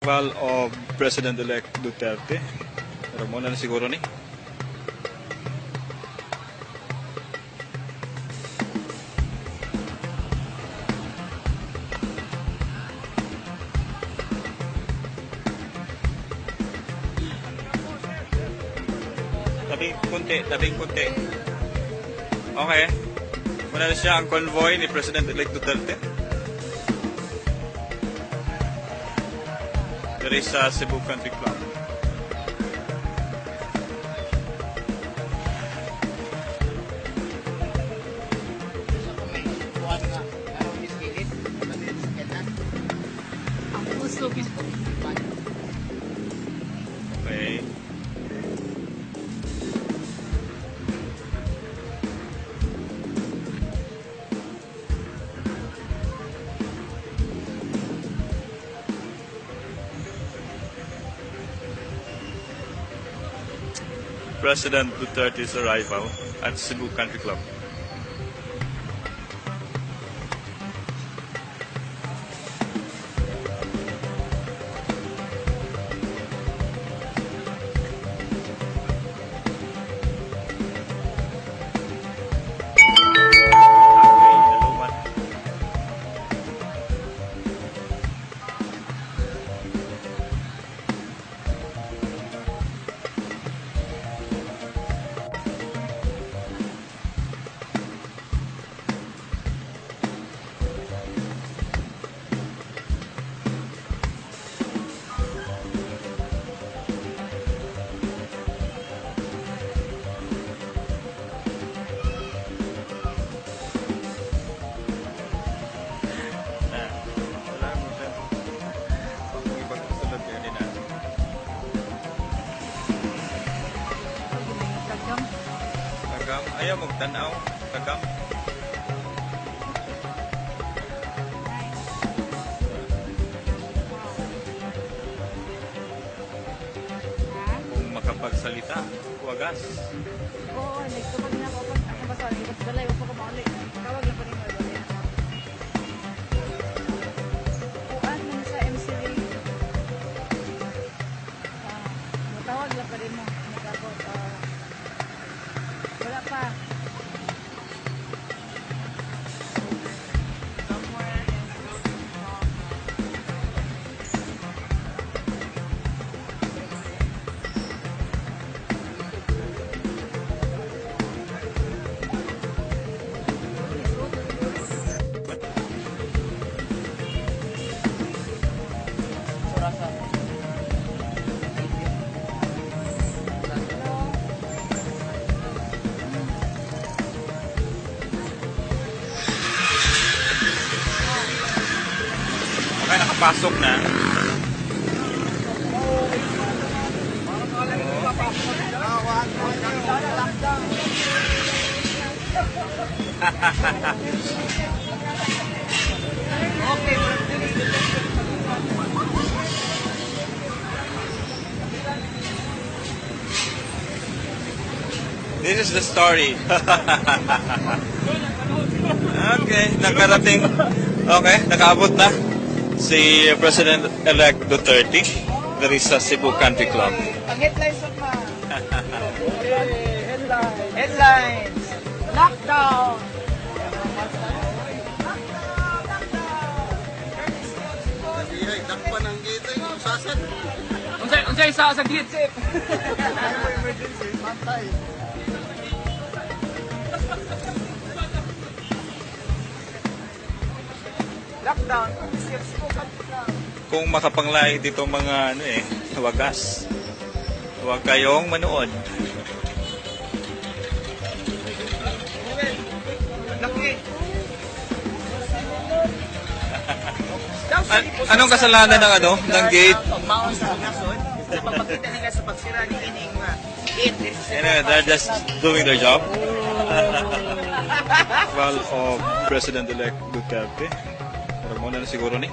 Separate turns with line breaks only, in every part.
Well, of President-elect Duterte. Pero muna na siguro ni. Tabing kunti, tabing kunti. Okay. Muna na siya ang convoy ni President-elect Duterte. Diri sa Cebu Country Club.
Ang puso.
Okay. President Duterte's arrival at Cebu Country Club. Agoy, nalumat. Na, wala mo siya. Kung ibang kasunod yun din na.
Tagam.
Tagam. Ayaw magtanaw. Tagam.
Nice. Ha?
Kung makapagsalita, wagas.
Oo, nagtawag na ako. Pag ako ba sorry, basta balay, wag pa ko mauli. Tawag lang pa rin mo. Kuan man sa MC Lee. Ah, matawag lang pa rin mo. Nag-abot. Ah, wala pa. Somewhere in Philippines. Hello?
Okay, nakapasok na. This is the story. Okay, nakarating. Okay, nakaabot na si President-elect Duterte diri sa Cebu Country Club.
Ang headlines of ma. Headlines. Headlines. Lockdown.
Ihay, dakpan ang gate ay usasan.
Unsay unsay sa gate sip.
Emergency, pantay.
Lockdown. Sip Cebu Country Club.
Kung makapanglay dito mga ano eh, wagas. Huwag kayong manood.
Laki.
Anong kasalanan ng ano, ng gate?
Pagmaon sa nasod sa pagpakita nila sa pagsira ni kining gate diri sa Cebu.
Anyway, they're just doing their job. Well, of President-elect Duterte. Pero muna na siguro ni.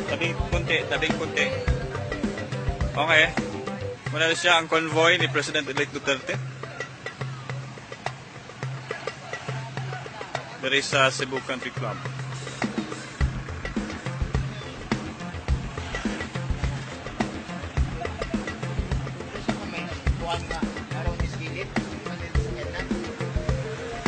Tabing kunti, tabing kunti. Okay. Muna na siya ang convoy ni President-elect Duterte. Diri sa Cebu Country Club.
Buwan nga, araw ni Philip,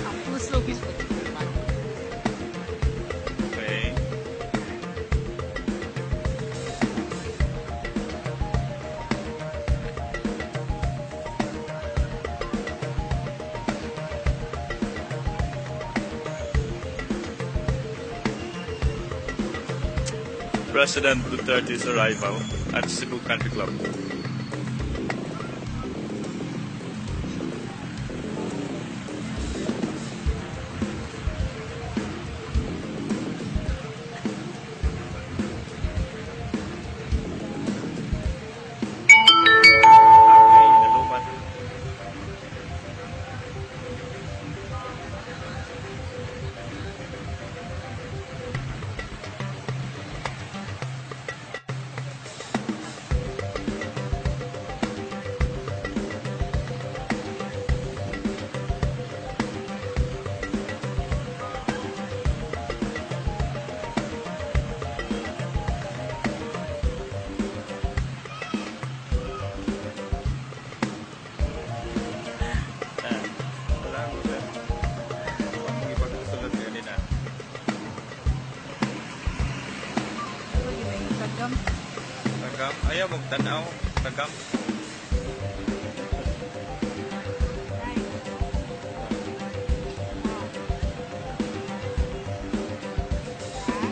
Ang puso.
Okay. President Duterte's arrival at Cebu Country Club. Okay, nalumat. Ah, wala ko sir. Ang ipagkasunod kanina.
Tagam.
Tagam. Ayaw, magtanaw. Tagam.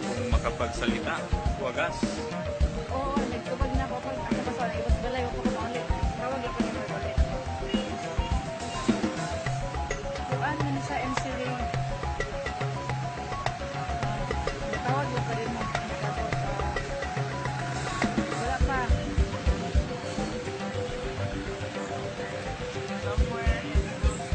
Kung makapagsalita, wagas.
Oo, nagtubag na ako. Pag ano ba sa ibas balay, ako ko ulit. Tawag ako ni Mark ulit. Kuan man sa MC rin. Tawag lang pa rin mo. Nag-abot, ah. Wala pa.
Somewhere in those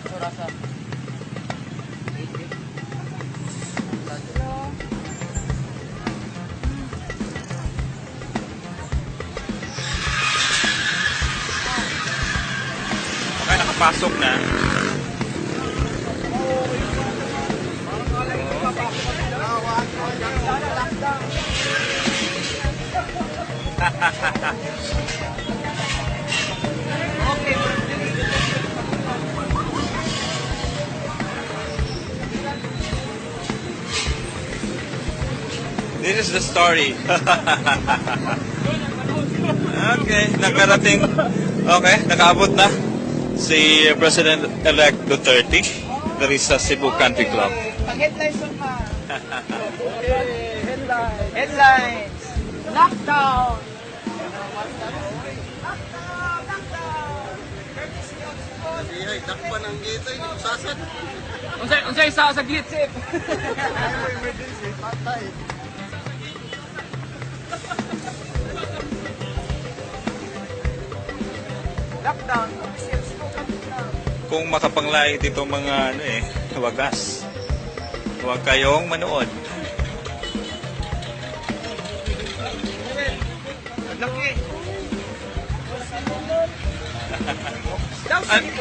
Surasa.
Hello.
Okay, nakapasok na. This is the story. Okay, nakarating. Okay, nakaabot na si President-elect Duterte diri sa Cebu Country Club.
Ang headlines on ma. Headlines. Headlines. Lockdown.
Dihay, dakpan ang gate ay usasan.
Unsay unsay sa gate sip.
Emergency, patay.
Lockdown.
Kung makapanglait dito mga ano eh, wagas. Huwag kayong manood.
Laki.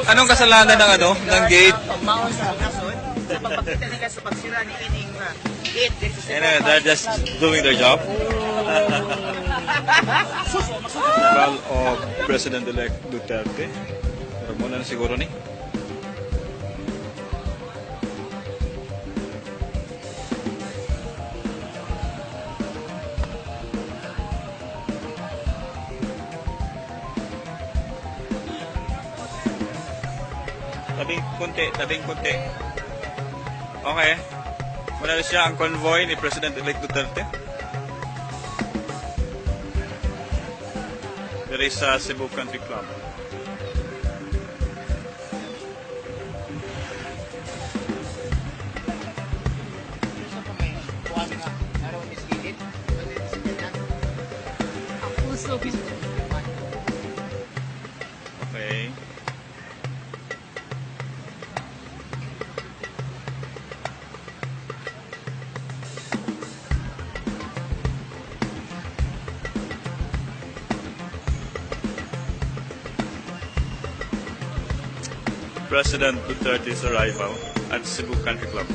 Anong kasalanan ng ano, ng gate?
Pagmaon sa nasod sa pagpakita nila sa pagsira ni ining gate dito sa
Anyway, they're just doing their job. Well, of President-elect Duterte. Pero muna na siguro ni. Tabing kunti, tabing kunti. Okay. Muna na siya ang convoy ni President-elect Duterte. Diri sa Cebu Country Club.
Sa may kuan nga araw ni gate. Peaceful, peaceful.
Okay. President Duterte's arrival at Cebu Country Club.